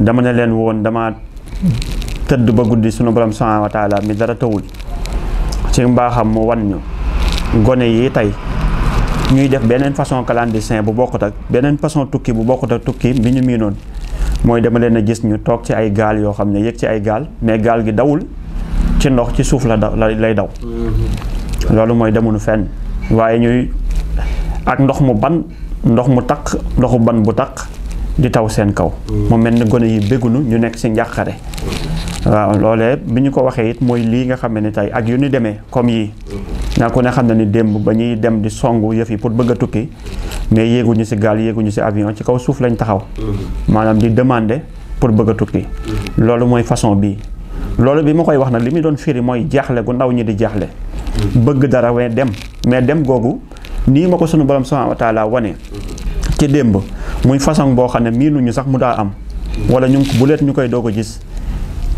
dama ne leen woon dama tëdd ba guddi sunu borom subhanahu wa taala mi dara tawul ci mbaaxam mu wan ñu gone yi tey ñuy def beneen façon clandestin bu bokkut ak beneen façon tukki bu bokkut ak tukki bi ñu miinoon mooy dama leen a gis ñu toog ci ay gaal yoo xam ne yëg ci ay gaal mais gaal gi dawul ci ndox ci suuf lay daw loolu mooy demuñu fenn waaye ñuy ak ndox mu ban ndox mu taq ndoxu ban bu taq di taw seen kaw mu mel ni gone yi béggunu ñu nekk ci njàqare waaw loolee bi ñu ko waxee it mooy lii nga xam ne tey ak yu ñu demee comme yii naa ko ne xam na ni démb ba ñuy dem di songu yëf yi pour bëgg a tukki mais yéeguñu ci gaal yéeguñu ci avion ci kaw suuf lañ taxaw maanaam di demander pour bëgg a tukki loolu mooy façon bii loolu bi ma koy wax nag li muy doon firi mooy jaaxle gu ndaw ñi di jaaxle bëgg dara we dem mais dem googu nii ma ko sunu borom subhanahu wa taala wane ci démb muy façon boo xam ne miinuñu sax mu daa am wala ñu bu leet ñu koy doog a gis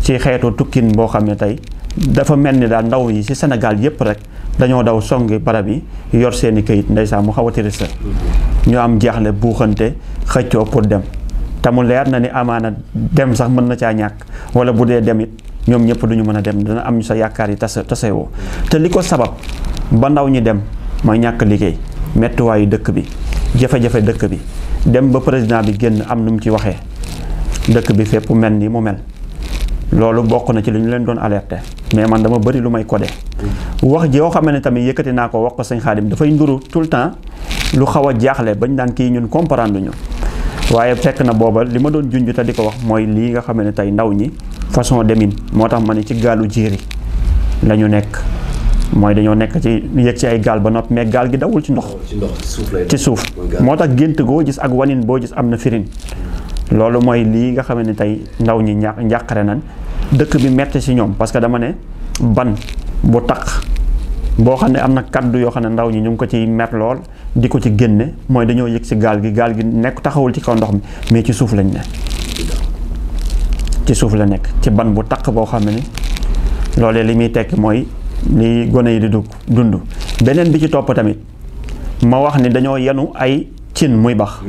ci xeetu tukkin boo xam ne tey dafa mel ni daal ndaw yi ci Sénégal yépp rek dañoo daw songi barab yi yor seeni këyit ndeysaan mu xaw a triste ñu am jeexle buuxante xëccoo pour dem te mu leer na ni amaana dem sax mën na caa ñàkk wala bu dee dem it ñoom ñëpp duñu mën a dem dana am ñu sa yaakaar yi tasewoo te li ko sabab ba ndaw ñi dem mooy ñàkk liggéey mettiwaayu dëkk bi jafe-jafe dëkk bi dem ba président bi génn am nu mu ci waxee dëkk bi fépp mel ni mu mel loolu bokk na ci li ñu leen doon alerter mais man dama bëri lu may codé wax ji yoo xam ne tamit yëkkati naa ko wax ko sëñ Xaadim dafay nduru tout le temps lu xaw a jaaxle bañ daan kii ñun comprendre ñu waaye fekk na booba li ma doon junj te di ko wax mooy lii nga xam ne tey ndaw ñi façon demin moo tax ma ne ci gaalu jéeri la ñu nekk mooy dañoo nekk ci yëg ci ay gaal ba noppi mais gaal gi dawul ci ndox ci suuf moo tax gént goo gis ak wanin boo gis am na firin loolu mooy lii nga xam ne tey ndaw ñi njàqare nan dëkk bi metti ci ñoom parce que dama ne ban bu taq boo xam ne am na kaddu yoo xam ne ndaw ñi ñu ngi ko ci met lool di ko ci génne mooy dañoo yëg ci gaal gi nekk taxawul ci kaw ndox mi mais ci suuf lañ ne ci suuf la nekk ci ban bu taq boo xam ne ni loolee li muy tekki mooy li gone yi di dund beneen bi ci topp tamit ma wax ni dañoo yenu ay cin muy bax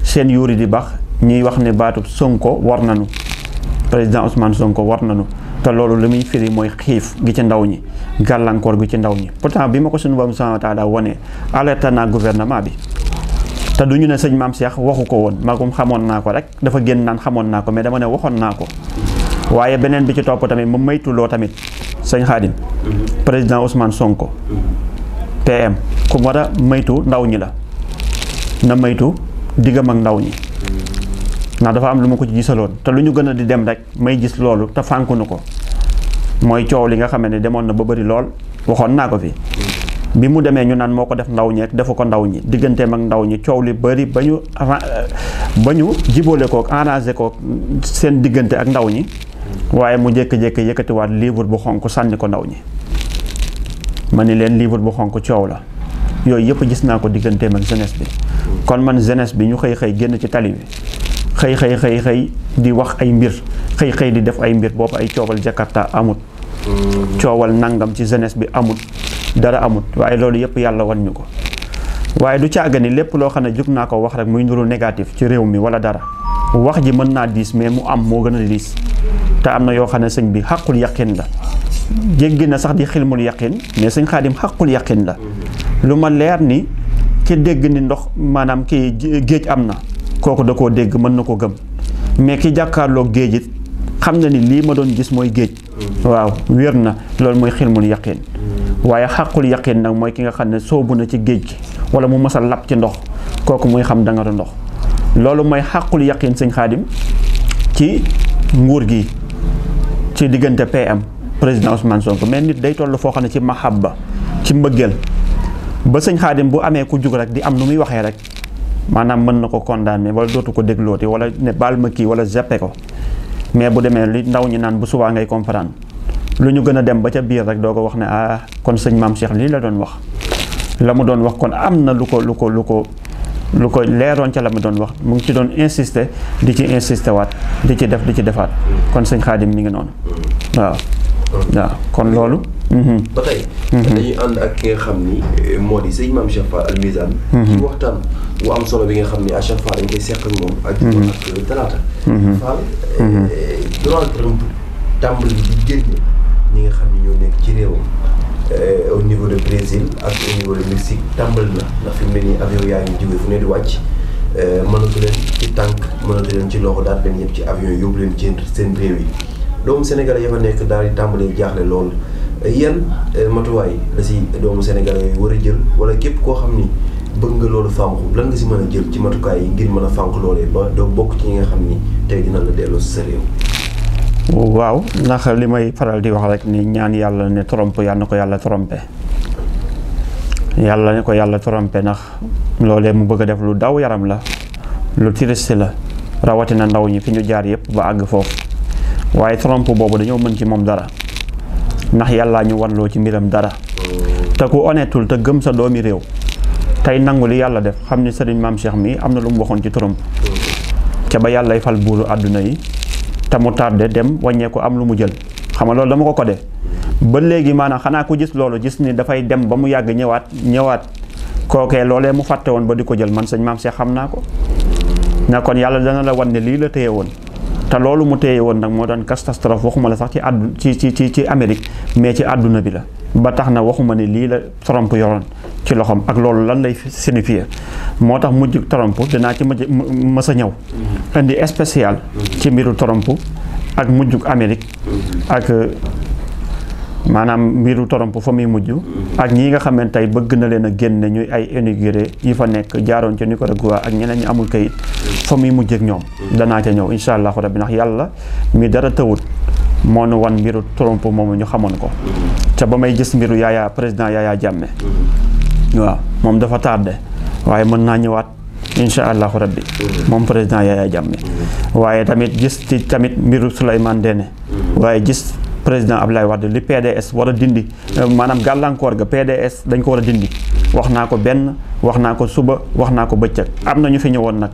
seen yuuri di bax ñuy wax ne baatu Sonko war nañu président Ousmane Sonko war nañu te loolu li muy firi mooy xiif gi ci ndaw ñi gàllankoor gi ci ndaw ñi pourtant bi ma ko suñu borom subhanahu wa taala wane alerte naa gouvernement bi te du ñu ne sëñ Maam Cheikh waxu ko woon magum xamoon naa ko rek dafa génn naan xamoon naa ko mais dama ne waxoon naa ko waaye beneen bi ci topp tamit mu maytuloo tamit sëñ Xaadim président Ousmane Sonko PM ku war a maytu ndaw ñi la na maytu diggam ak ndaw ñi ndax dafa am lu ma ko ci gisaloon te lu ñu gën a di dem rek may gis loolu te fànkunu ko mooy coow li nga xam ne demoon na ba bëri lool waxoon naa ko fi bi mu demee ñu naan moo ko def ndaw ñi ak defu ko ndaw ñi digganteem ak ndaw ñi coow li bëri ba ñu jibóole kook arrangé kook seen diggante ak ndaw ñi waaye mu jékki-jékki yëkkatiwaat livre bu xonk sànni ko ndaw ñi ma ni leen livre bu xonk coow la yooyu yëpp gis naa ko digganteem ak jeunesse bi kon man jeunesse bi ñu xëy génn ci tali bi xëy di wax ay mbir xëy di def ay mbir boobu ay coowal Jakarta amut coowal nangam ci jeunesse bi amut dara amut waaye loolu yëpp yàlla wan ñu ko waaye du caaga ni lépp loo xam ne jóg naa ko wax rek muy nuru négatif ci réew mi wala dara wax ji mën naa diis mais mu am moo gën a diis te am na yoo xam ne sëñ bi xaqul yaqin la jéggi na sax di xilmul yaqin mais sëñ Xaadim xaqul yaqin la lu ma leer ni ki dégg ni ndox maanaam ki géej am na kooku da koo dégg mën na ko gëm mais ki jàkkaarloo géej it xam na ni lii ma doon gis mooy géej waaw wér na loolu mooy xilmul yaqin waaye xaqul yaqin nag mooy ki nga xam ne soobu na ci géej gi wala mu mës a lab ci ndox kooku muy xam dangaru ndox loolu mooy xaqul yaqin sëñ Xaadim ci nguur gi ci diggante PM président Ousmane Sonko mais nit day toll foo xam ne ci mahabba ci mbëggeel ba sëñ Xaadim bu amee ku jug rek di am nu muy waxee rek maanaam mën na ko condamné wala dootu ko déglooti wala ne baal ma kii wala zappe ko mais bu demee li ndaw ñi naan bu subaa ngay comprendre lu ñu gën a dem ba ca biir rek doo ko wax ne ah kon sëñ Maam Cheikh lii la doon wax la mu doon wax kon am na lu ko leeroon ca la mu doon wax mu ngi ci doon insister di ci insister waat di ci defaat kon sëñ Xaadim mi ngi noonu waaw kon loolu ba tey dañuy ànd ak ki nga xam ni moo di sëñ Maam Cheikh Fall Al Mizane ci waxtaan wu am solo bi nga xam ni à chaque fois dañ koy seq ak moom. ak talaata. Fall. Donald Trump tàmbali di génne ñi nga xam ni ñoo nekk ci réewam au niveau de Brésil ak au niveau de Mexique tàmbali na ndax fi mu ne nii avion yaa ngi jóge fu ne di wàcc mënatu leen ci tànk mënatu leen ci loxo daal di leen yëpp ci avion yóbbu leen ci seen réew yi doomu Sénégal ya fa nekk daal di tàmbalee jaaxle lool yan matuwaay la si doomu Sénégal yooyu war a jël wala képp koo xam ni bëgg nga loolu fànqu lan nga si mën a jël ci matukaay yi ngir mën a fànq loolee ba doo bokk ci ñi nga xam ni tey dina la delloo si sa réew. waaw ndax li may faral di wax rek ni ñaan yàlla ne trompe yàlla na ko yàlla trompé yàlla ne ko yàlla trompé ndax loolee mu bëgg a def lu daw yaram la lu triste la rawatina ndaw ñi fi ñu jaar yëpp ba àgg foofu waaye trompe boobu dañoo mën ci moom dara ndax yàllaa ñu wanloo ci mbiram dara te ku honnêtul te gëm sa doomi réew tey nangu li yàlla def xam ni sëriñ maam Cheikh mi am na lu mu waxoon ci trompe ca ba yàllay fal buuru àdduna yi te mu tardé dem wàññeeku am lu mu jël xam nga loolu dama ko def ba léegi maanaam xanaa ku gis loolu gis ni dafay dem ba mu yàgg ñëwaat kookee loolee mu fàtte woon ba di ko jël man sëñ maam Cheikh xam naa ko na kon yàlla dana la wan ne lii la téye woon te loolu mu téye woon nag moo doon catastrophe waxuma la sax ci àddu ci Amérique mais ci àdduna bi la ba tax na waxuma ne lii la Trump yoroon ci loxoom ak loolu lan lay signifier moo tax mujj Trump dinaa ci mës a ñëw indi spécial ci mbiru Trump ak mujjug Amérique ak maanaam mbiru Trump fa muy mujj ak ñi nga xam ne tey bëgg na leen a génne ñuy ay immigré yi fa nekk jaaroon ca Nicaragua ak ñeneen ñi amul kayit fa muy mujj ak ñoom danaa ca ñëw incha allahu rabbi ndax yàlla mi dara tëwut moo nu wan mbiru Trump moomu ñu xamoon ko ca ba may gis mbiru président Yaya Jammeh waaw moom dafa tardé waaye mën naa ñëwaat incha allahu rabbi moom président Yaya Jammeh waaye tamit gis ci tamit mbiru Souleymane Ndéné waaye gis président Abdoulaye Wade li PDS war a dindi maanaam gàllankoor ga PDS dañ ko war a dindi wax naa ko benn wax naa ko suba wax naa ko bëccëg am na ñu fi ñëwoon nag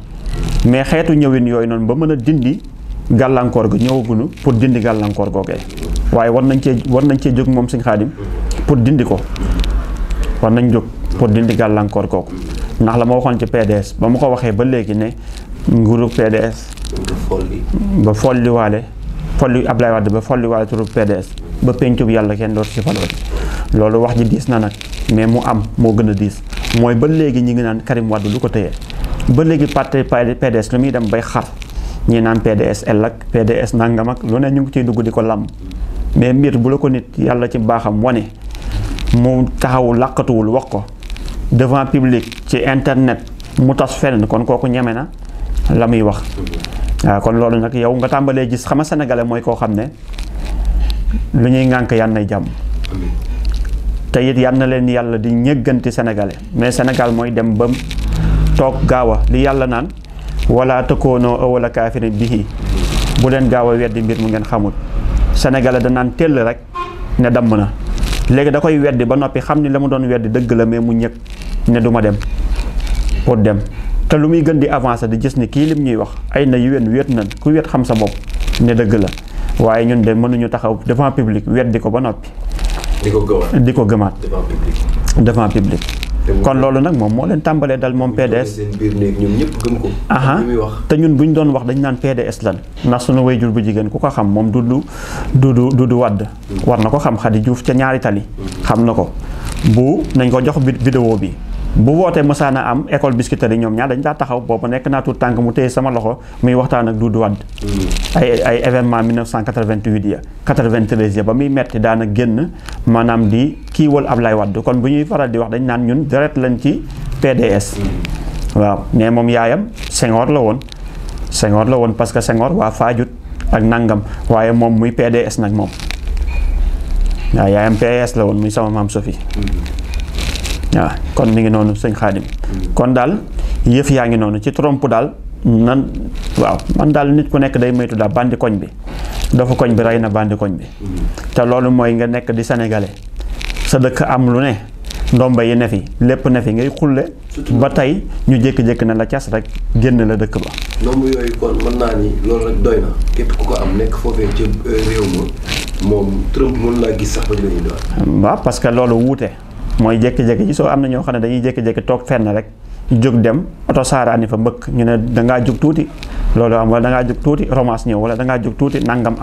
mais xeetu ñëwin yooyu noonu ba mën a dindi gàllankoor ga ñëwaguñu pour dindi gàllankoor googee waaye war nañ cee jóg moom Sëñ Xaadim pour dindi ko war nañ jóg pour dindi gàllankoor googu ndax la ma waxoon ci PDS ba mu ko waxee ba léegi ne nguuru PDS ba folli Abdoulaye Wade ba folli waale turu PDS ba pencub yàlla kenn dootu ci falooti loolu wax ji diis na nag mais mu am moo gën a diis mooy ba léegi ñi ngi naan Karim Wade lu ko tëyee ba léegi parti PDS lu muy dem bay xar ñi naan PDS el ak PDS nangam ak lu ne ñu ngi ciy dugg di ko làmb mais mbir bu la ko nit yàlla ci baaxam wane mu taxawu làqatuwul wax ko devant public ci internet mu tas fenn kon kooku ñeme na la muy wax waaw kon loolu nag yow nga tàmbalee gis xama sénégalais mooy koo xam ne lu ñuy ŋànk yàn nay jàmm te it yàn na leen yàlla di ñëgganti sénégalais mais Sénégal mooy dem ba toog gaaw a li yàlla naan wala tëkkoonoo awala kaafirin bihi bu leen gaaw a weddi mbir mu ngeen xamul sénégalais danaan tell rek ne damm na léegi da koy weddi ba noppi xam ni la mu doon weddi dëgg la mais mu ñëg ne du ma dem pour dem te lu muy gën di avancer di gis ni kii lim ñuy wax ay na yu wéet nan ku wéet xam sa bopp ne dëgg la waaye ñun de mënuñu taxaw devant public weddi ko ba noppi di ko gëmaat devant public kon loolu nag moom moo leen tàmbalee dal moom PDS aha te ñun buñ doon wax dañ naan PDS lan ndax sunu wayjur bu jigéen ku ko xam moom du Wàdd war na ko xam Xadi Juuf ca ñaari tali xam na ko bu nañ ko jox vidéo bi bu wootee mësaana am école Biscuiterie ñoom ñaar dañ daa taxaw boobu nekk naa tuut tànk mu téye sama loxo muy waxtaan ak Doudou Wade ay événement 1988 ya 93 ya ba muy metti daana génn maanaam di kiiwal Ablaye Wade kon bu ñuy faral di wax dañ naan ñun deret lañ ci PDS waaw mais moom yaayam Senghor la woon parce que Senghor waa Fadiouth ak nangam waaye moom muy PDS nag moom waaw yaayam PDS la woon muy sama maam Sophie waaw kon mi ngi noonu sëñ Xaadim kon daal yëf yaa ngi noonu ci Trump daal nan waaw man daal nit ku nekk day moytu daal bandi koñ bi dafa koñ bi rey na bandi koñ bi te loolu mooy nga nekk di sénégalais sa dëkk am lu ne ndomba yi ne fi lépp ne fi ngay xulle ba tey ñu jékki-jékki na la cas rek génn la dëkk ba ndomb yooyu kon mën naa ni loolu rek doy na képp ku ko am nekk foofee ci réew ma moom Trump mën laa gis sax ba ñu la ñu doon waaw parce que loolu wuute mooy jékki-jékki ci soo am na ñoo xam ne dañuy jékki-jékki toog fenn rek jóg dem oto saaraani fa mbëkk ñu ne dangaa jóg tuuti loolu am wala dangaa jóg tuuti romance ñëw wala dangaa jóg tuuti nangam